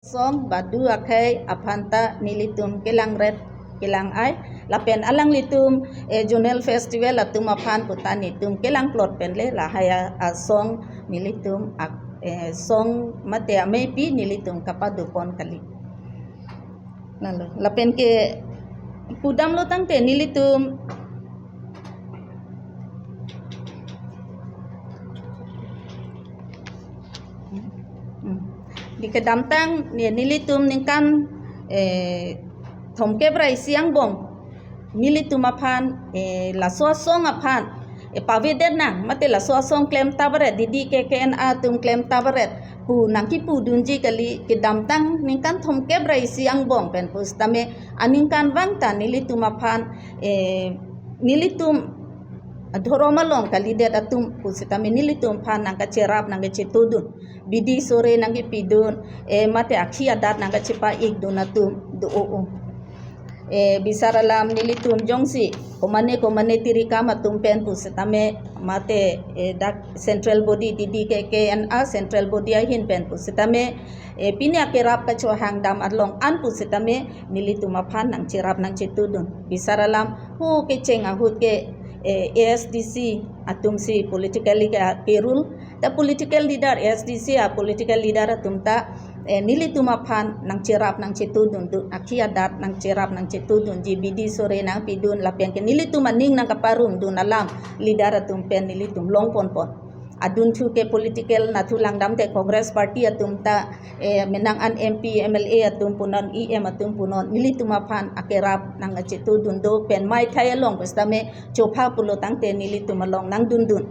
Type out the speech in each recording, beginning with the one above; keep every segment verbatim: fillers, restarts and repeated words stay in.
Song badu akhei aphan ta nelitum kelangret kelang-ai. Lapen alanglitum, eh, zonal festival atum aphan puta netum kelangplot pen le lahai a, asong nelitum ak-, eh, song mate ameipi nelitum kapadopon kali. Lalo, lapen ke pudamlo tangte nelitum. Hmm. Di kedamtang, ne-, nelitum ningkan, eh, thomkep ra isi angbong nelitum aphan, eh, laso asong aphan, eh, pavedet nang, mate laso asong klem tabaret, Didi K K N A atum klem tabaret pu nangkipudunji kali. Kedamtang ningkan thomkep ra isi angbong pen pusitame aningkanvang ta nelitum aphan, eh, nelitum dhorom along kalidet atum pusitame nelitum aphan nangkacherap nangkachetudun, bidi sore nangkipidun, eh, mate akhi adat nangkachepa-ikdun atum do-o. Eh, bisar alam nelitum jongsi komane komane tirikam atum pen pusitame mate, eh, dak central body, Didi K K N A central body ahin pen pusitame, eh, pini akerap kachohang dam along an pusitame nelitum aphan nangcherap nangchetudun. Bisar alam hu kecheng ahut ke, eh, A S D C atum si politically ke, kerul ta political leader, A S D C a political leader atum ta, eh, nelitum aphan nangcherap nangchetudun, dun akhi adat nangcherap nangchetudunji, bidi sore nangpidun lapen ke nelitum aning nangkaparumdun alam leader atum pen nelitum longponpon. Adunthu ke political nathu langdamte Congress party atum ta, eh, menang an M P, M L A atum punon, E M atum punon, nelitum aphan akerap nangchetudun do pen maithai along pusitame chopha pulo tangte nelitum along nangdundun.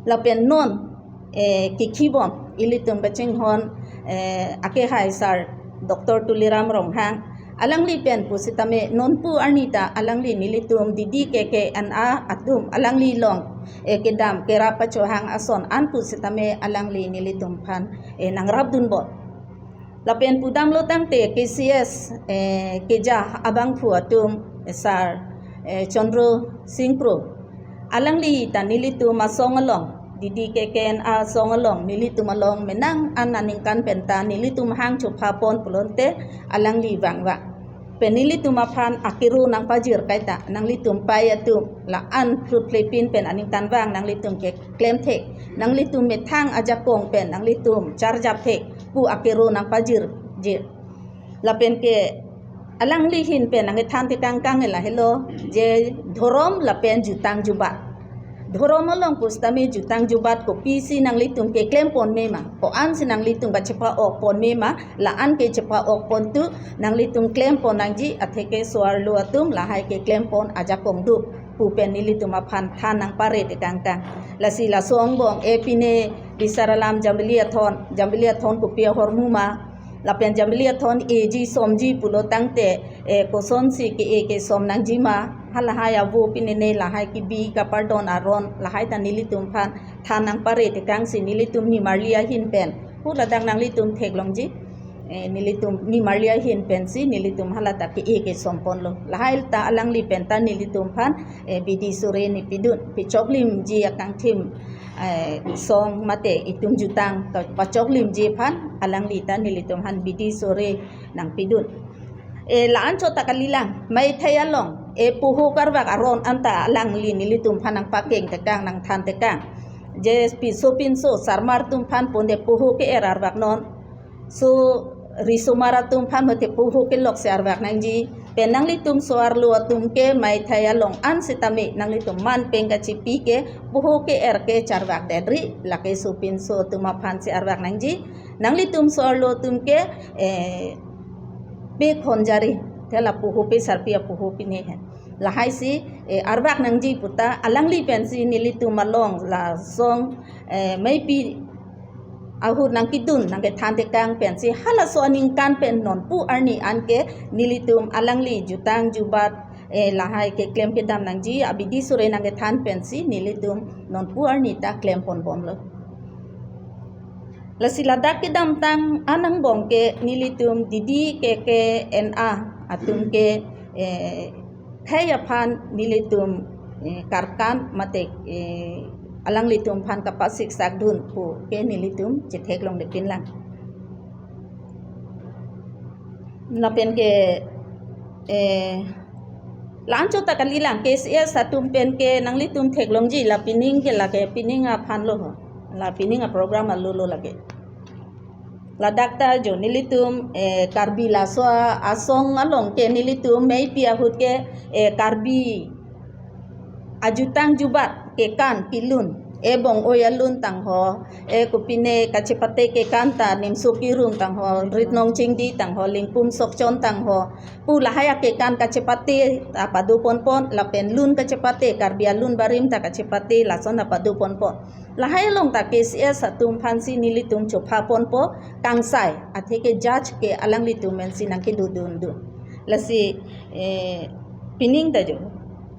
Lapen non, eh, kikhibom ilitum kachinghon, eh, akehai sar Doctor Tuliram Ronghang, alangli pen pusitame nonpu arni ta alangli nelitum Didi K K N A atum alangli along, eh, kedam kerap kachohang ason an pusitame alangli nelitum aphan, eh, nangrapdunbom. Lapen pudamlo tangte K C S, eh, keja abangphu atum, eh, sar, eh, Chandra Sing Kro, alangli ta nelitum asong along, Didi K K N A asong along, nelitum along menang an aningkan pen ta nelitum hang chophapon pulote alangli vangvang. Pen nelitum aphan akero nangpajir kaita, nanglitum pai atum la-an phlutphlepin pen aningkanvang nanglitum keklem thek, nanglitum methang ajakong pen nanglitum charjap thek pu akero nangpajirjir. Lapen ke alangli ahin pen nangkethan tekangkang lahelo, je dhorom lapen jutang jubat. Dhorom along pusitame jutang jubat kopisi nanglitum keklempon mema, ko-ansi nanglitum kachepa-okpon mema, la-an ke chepa-okpon tu nanglitum klempon nangji, atheke so-arlo atum lahai keklempon ajakong do pu pen nelitum aphan than nangpare tekangkang. Lasi laso angbong, eh, pine bisar alam Jambili Athon, Jambili Athon kopi ahormu ma, lapen Jambili Athon eji somji pulo tangte, eh, kosonsi ke-e kesom nangji ma, halahai avo pinene lahai kebi kapardon aron lahai ta nelitum aphan than nangpare tekangsi nelitum nimarli ahin pen pu ladak nanglitum theklongji, eh, nelitum nimarli ahin pensi nelitum hala ta ke-e kesomponlo. Lahai ta alangli pen ta nelitum aphan, eh, bidi sore nepidun, pachoklimji akangthim, eh, song mate itum jutang kapachoklimji aphan alangli ta nelitum aphan bidi sore nangpidun. Eh, la-anchot ta kalilang, maithai along, eh, poho karvak aron anta alangli nelitum aphan nangpakeng tekang, nangthan tekang. Je piso pinso sarmar atum aphan ponte poho ke-er arvak non. So risomar atum aphan mate poho keloksi arvak nangji. Pen nanglitum so-arlo atum ke maithai along an sitame nanglitum man pen kachipi ke poho ke-er ke charvakdetri, lake so pinso atum aphansi arvak nangji. Nanglitum so-arlo atum ke, eh, pe khonjari, te la poho pe sarpi apoho pine he. Lahaisi, eh, arvak nangji puta alangli pensi nelitum along lasong, eh, meipi ahut nangkedun nangkethan tekang pensi halaso aningkan pen nonpu arni anke nelitum alangli jutang jubat, eh, lahai keklem kedam nangji abidi sore nangkethan pensi nelitum nonpu arni ta klemponbomlo. Lasi ladak kedamtang an angbong ke nelitum Didi K K N A atum ke, eh, khei aphan nelitum, eh, karkan mate, eh, alanglitum aphan kapasiksakdun pu ke nelitum chetheklonglepinlang. Lapen ke, eh, la-anchot ta kalilang, K C S atum pen ke nanglitum theklongji, la pining ke lake pining aphan lo ho. La pining a program alo lo lake. Ladak ta jo nelitum, eh, Karbi laso asong along ke nelitum meipi ahut ke, eh, Karbi ajutang jubat kekan kelun, ebong oi alun tangho, e kopine kachepate kekan ta Nimso Kirum tangho, Ritnong Chingdi tangho, Lingpum Sokchon tangho, pu lahai akekan kachepate ta pado ponpon, lapen lun kachepate, Karbi alun barim ta kachepate lason ta pado ponpon. Lahai along ta K C S atum aphansi nelitum chopha ponpo, kangsai, atheke judge ke alanglitum pensi nangkedodun dun. Lasi, eh, pining ta jo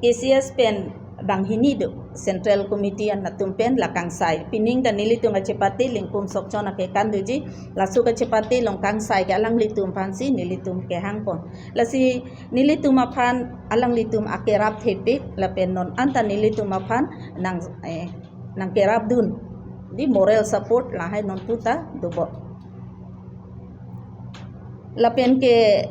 K C S pen banghini do, Central Committee an atum pen la kangsai. Pining ta nelitum kachepate Lingpum Sokchon akekan doji, laso kachepate along kangsai ke alanglitum aphansi nelitum kehang pon. Lasi nelitum aphan alanglitum akerap thepik, lapen non anta nelitum aphan nang, eh, nangkerap dun. Di moral support lahai non puta dobot. Lapen ke,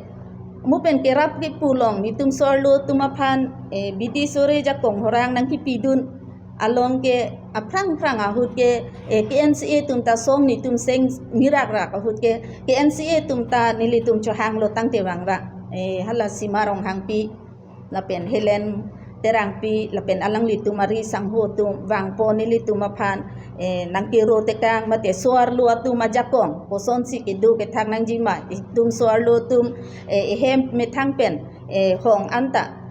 mo pen kerap kepu along, netum so-arlo atum aphan, eh, bidi sore jakong horang nangkepidun along ke, aphrang phrang ahut ke, eh, K N C A atum ta song netum seng mirak rak ahut ke, K N C A atum ta nelitum chohanglo tangte vang rak. Eh, hala Sima Ronghangpi, lapen Helen Terangpi, lapen alanglitum ari sangho atum vangpo nelitum aphan, eh, nangkero tekang mate so-arlo atum ajakong kosonsi kedo kethak nangji ma, itum so-arlo atum, eh, ehem methang pen, eh, hong anta